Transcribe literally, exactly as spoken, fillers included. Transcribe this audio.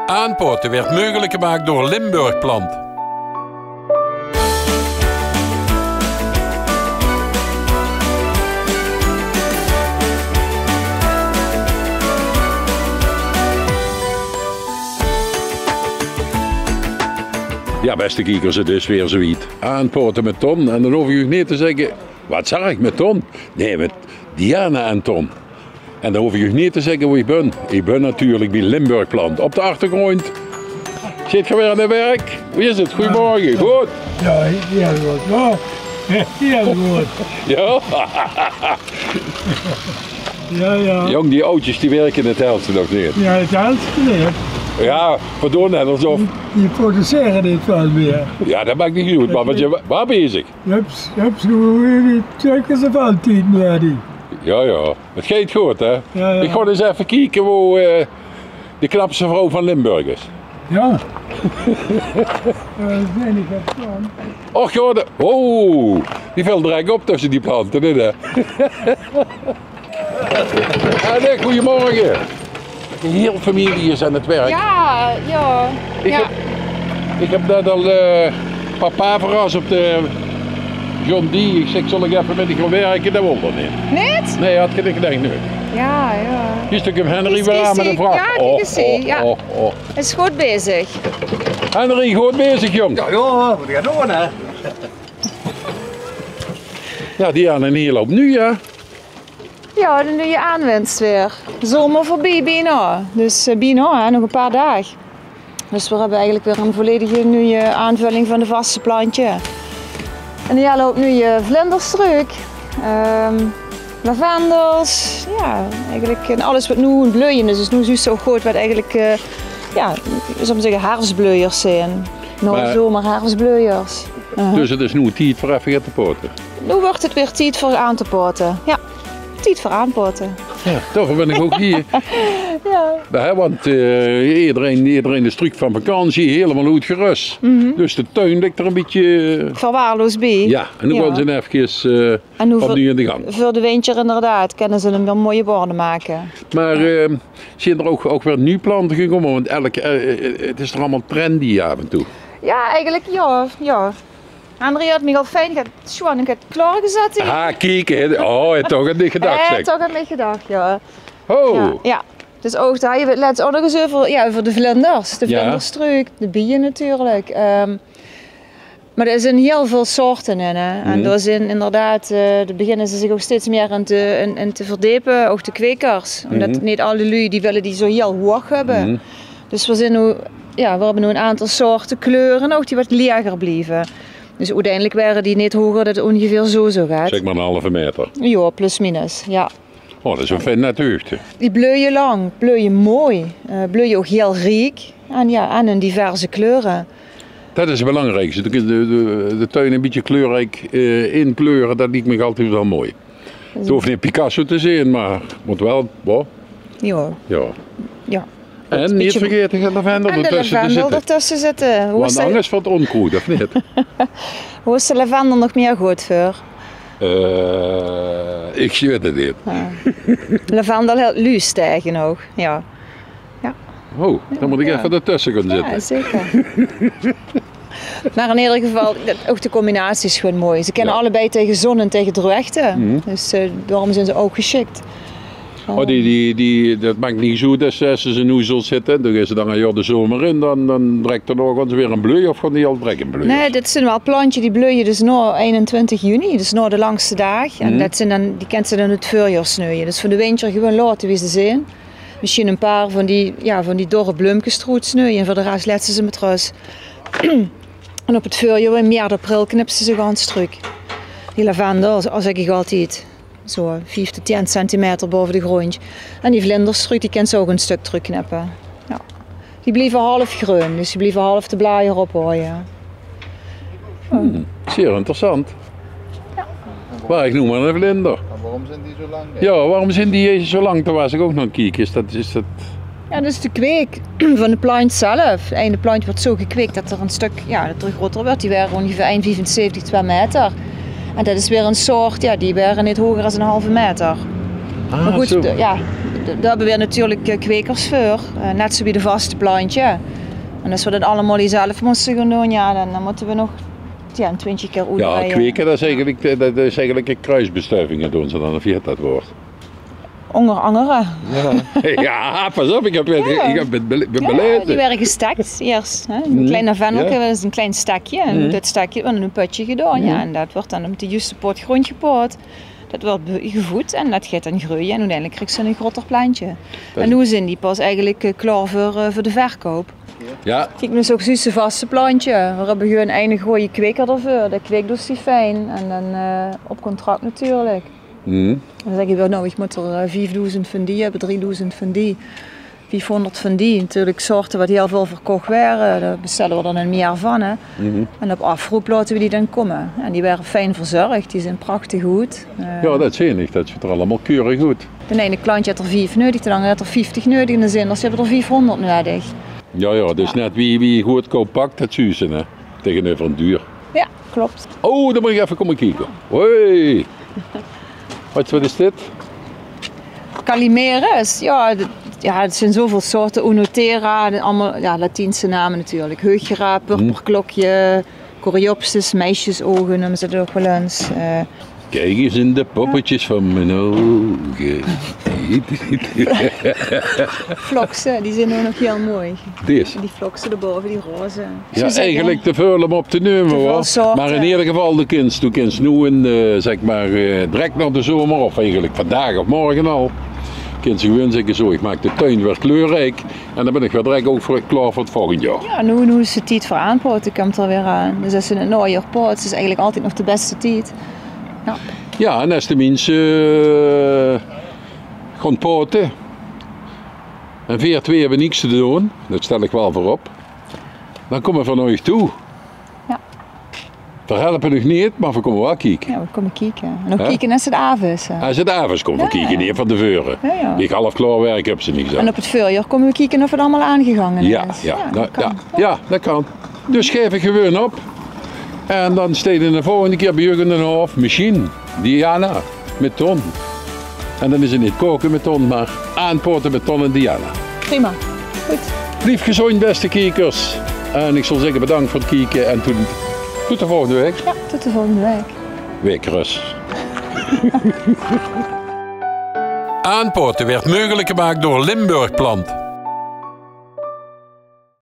Aanpaote weurt meugelik gemaak door Limburg Plant. Jao, bèste kiekers, 't is weer zoe wied. Aanpaote mit Ton. En dan hoof ich uch neet te zègke: "Waat zag ich, mit Ton?" Nae, mit Diana en Ton. En dan hoof ich uch neet te zègke wo ich bön. Ich bön natuurlik bie Limburg Plant. Op de achtergróndj. Zeet geer weer aan 't werk? Wie is 't? Goojemorge. Good? Jao, hieël good. Jao, hieël good. Jao? Jao, jao. Jóng, die aodjes, die wirke 't hèlste nog neet. Jao, 't hèlste neet. Jao, veer doon net esof. Die, die producere neet väöl mieë. Jao, det maak neet oet, mer waat, waat bezig? Hups, hups, noe weer die tjeuke se van tien mieë die. Jao, jao. 't Geit good, hè? Jao, jao. Ich gaon ins effe kieke wo, eh, de knapste vrouw van Limburg is. Jao. Eh, ich weit neet waat van. Och jao, de, oh, die vèlt drek op tösse die plante, hè? Allee, goojemorge. De hieël femilie is aan 't werk. Jao, jao. Ich höb, ich höb net al, eh, papa verras op de John Deere. Ich zèk: "Zal ich effe mit dich gaon wirke?" Det wól 'r neet. Neet? Nae, haw gein gedach, nae. Jao, jao. Hie is toch Henry weer aan mit ein vracht. Jao, kiek ins, jao. Och, och, och. Is good bezig. Henry, good bezig, jóng. Jao, jao, waat gaon v'r doon, hè? Jao, die aan 'n hieël houp nuuj, hè? Jao, de nuuj aanwinst weer. Zomer veurbie, bienao. Dus, eh, bienao, hè, nog e paar daag. Dus veer höbbe eigelik weer 'n volledige nuuj aanvölling van de vaste plantje. En 'n hieël houp nuuj vlinderstruuk. Ehm, lavendels. Jao, eigelik in alles waat noe in bleuje is. Dus noe zuus se ouch good waat eigelik, eh, jao, zólle v'r zègke, herfsbleujers zeen. Naozomer, herfsbleujers. Aha. Dus 't is noe tied veur effe get te paote. Noe wuuert 't weer tied veur aan te paote. Jao, tied veur aanpaote. Jao, daoveur bön ich ouch hie. Jao. Jao, hè, want, eh, ederein, ederein is trök van vakantie, hielemaol oetgerös. Mhm. Dus de tuin ligk d'r e bietje, eh, verwaarloosd bie. Jao, en noe gaon ze efkes, eh, opnuuj aan de gang. En noe veur, veur de wintjer inderdaad kinne ze 'm weer mooi in orde make. Mer, eh, zeen d'r ouch, ouch weer nuuj plante gekómme? Want elk, eh, eh, 't is toch allemaol trendy aaf en toe? Jao, eigelik jao, jao. Henry haet mich al fijn get, sjoon get klaorgezat hie. Ah, kiek, hè. Oh, hae haet toch aan dich gedach, zèk. Toch aan mich gedach, jao. Oh. Jao, jao. Dus ouch, dao hawwe v'r 't lèts ouch nog ins euver, jao, euver de vlinders. De vlinderstruuk, de bieje natuurlik. Ehm, mer d'r zeen hieël väöl soorte in, hè. En dao zeen inderdaad, eh, dao beginne ze zich ouch steeds mieë in te, in, in te verdepe, ouch de kwekers. Ómdet neet alle luuj die wille die zoe hieël hoeg höbbe. Dus veer zeen noe, jao, veer höbbe noe 'n aantal soorte kleure ouch die waat laeger blieve. Dus oeteindelik waere die neet hoeger, det 't óngeveer zoe, zoe geit. Zèk mer 'n halve maeter. Jao, plus minus, jao. Oh, det is 'n fijn nette huugde. Die bleuje lang, bleuje mooi, eh, bleuje ouch hieël riek. En jao, en in diverse kleure. Det is 't belangriekste. De, de, de, de tuin e bietje kleurriek, eh, inkleure, det liek mich altied waal mooi. 't Hoof neet Picasso te zeen, mer 't mót waal, boh. Jao. Jao. Jao. En neet vergaete, get lavendel d'r tösse te zitte. Want angers wuuert 't ónkroed, of neet? Wo is de lavendel nog mieë good veur? Eh, ich weit 't neet. Jao. Lavendel hèlt luus taenge ouch, jao. Jao. Oh, dan mót ich effe d'r tösse gaon zitte. Jao, zeker. Mer in eder geval, det, ouch de combinatie is gewoon mooi. Ze kinne allebei taenge zon en taenge droegte. Dus, eh, daorum zeen ze ouch gesjik. Oh, die, die, die, det maak neet zoe det ze, es ze noe zoe zitte, dan gaon ze dan, jao, de zomer in, dan, dan drek d'r nog ins weer 'n bleuj, of gaon die al drek in bleuj? Nae, dit zeen waal plantjes die bleuje dus nao einentwintig juni, dus nao de langste daag. En det zeen dan, die kins se dan in 't veurjaor sneuje. Dus veur de wintjer gewoon laote wie ze zeen. Mesjien e paar van die, jao, van die dorre bleumkes d'roet sneuje en veur de res lèts se ze mit rös. En op 't veurjaor, in maart, april, knips se ze gans trök. Die lavendel, as, as ich altied, zoe vief tot tien centimeter baove de gróndj. En die vlinderstruuk, die kins se ouch e stök trökknippe. Jao. Die blieve half greun, dus die blieve half de blajer ophaoje. Hm, zeer interessant. Jao. Waor ich noe mer 'ne vlinder. En waorum zeen die zoe lang? Jao, waorum zeen die zoe lang? Dao waas ich ouch nao aan 't kieke. Is det, is det... Jao, det is de kweek van de plant zelf. En de plant wuuert zoe gekweek det 'r e stök, jao, det 'r groter wuuert. Die waere óngeveer ein viefenzeventig, twee meter. En det is weer 'n soort, jao, die waere neet hoger es 'n halve meter. Ah, mer good, zoe. De, jao, Dao höbbe weer natuurlik, eh, kwekers veur, eh, net zoe wie de vaste plantje. En es weer dat allemaol zelf móste gaon doon, jao, dan, dan mótte weer nog, jao, twintjig kier oetbreie. Jao, kweke, dat is eigelik, eh, dat is eigelik 'n kruisbestuiving, doon ze dan, of wie hèt dat waord? Ónger angere. Jao, pas op, ich höb, ich höb 't bele-, belaeve. Jao, die waere gestèk iers, hè. 'n Klein vendelke, dat is 'n klein stèkje. En oet dat stèkje weurt dan 'n pötje gedaon, jao. En dat weurt dan op de juuste pot gróndj gepaot. Dat weurt be-, gevoed en dat geit dan greuje en oeteindelik kriegs se 'n groter plentje. En noe zeen die pas eigelik, eh, klaor veur, eh, veur de verkoup. Jao. Kiek, dus ouch zuus de vaste plantje. Veer höbbe gewoon eine gooje kweker d'rveur. Dae kweek dus die fijn. En dan, eh, op contract natuurlik. Dan zègke veer, noe, ich mót d'r, eh, viefdoezend van die höbbe, driedoezend van die, viefhóngerd van die. Natuurlik soorte wat hiel väöl verkoch waere, dao bestelle veer dan e mier van, hè. En op afroep laote veer die dan kómme. En die waere fijn verzörg, die zeen prachtig good. Eh, Jao, dat zeen ich, dat zuut d'r allemaol keurig oet. D'n eine klant haet d'r vief neudig, d'n angere haet d'r vieftig neudig en de zinders höbbe d'r viefhóngerd neudig. Jao, jao, dus net wie, wie goodkoup pak, dat zuus se, hè. Taengeneuver 'n duur. Jao, klop. Oh, dan mót ich effe kómme kieke. Hoi. Wat, wat is dit? Calimeres, jao, d-, jao, 't zeen zoeväöl soorte. Oenothera, allemaol, jao, Latiense name natuurlik. Heuchera, purperklokje, coreopsis, meisjesouge neume ze dat ouch waal ins. Eh, Kiek ins in de poppetjes van mien ouge. Flokse, die zeen noe nog hiel mooi. Dees. Die flokse d'rbove, die roze. Jao, eigelik te väöl óm op te neume, huur. Mer in eder geval, de kins, de kins noe in, eh, zèk mer, eh, drek nao de zomer, of eigelik vandaag of morge al, kins se gewoon zègke: zo, ich maak de tuin weer kleurriek. En dan bön ich weer drek ouch veur, klaor veur 't volgend jaor. Jao, noe, noe is 't tied veur aanpaote, kump d'r weer aan. Dus es se in 't naojaor paots, is eigelik altied nog de bèste tied. Jao. Jao, en es de minse, eh, gaon paote en veer twee höbbe niks te doon, dat stèl ich waal veurop, dan kómme veer nao uch toe. Jao. Veer helpe uch neet, mer veer kómme waal kieke. Jao, veer kómme kieke. En ouch kieke es 't aaf is, hè. Es 't aaf is, kómme veer kieke, neet van te veure. Jao, jao. Wie 't half klaor wirk, höbs se niks aan. En op 't veurjaor kómme veer kieke of 't allemaol aangegange is. Jao, jao. Jao, dat kan. Jao, dat kan. Dus gaef 't gewoon op. En dan steit 'r de volgende kier bie uch in d'n hof. Mesjien Diana mit Ton. En dan is 't neet kaoke mit Ton, mer aanpaote mit Ton en Diana. Prima. Good. Blief gezóndj, bèste kiekers. En ich zou zègke, bedank veur 't kieke en tot, tot de volgende waek. Jao, tot de volgende waek. Waekrös. Aanpaote waert meugelik gemaak door Limburg Plant.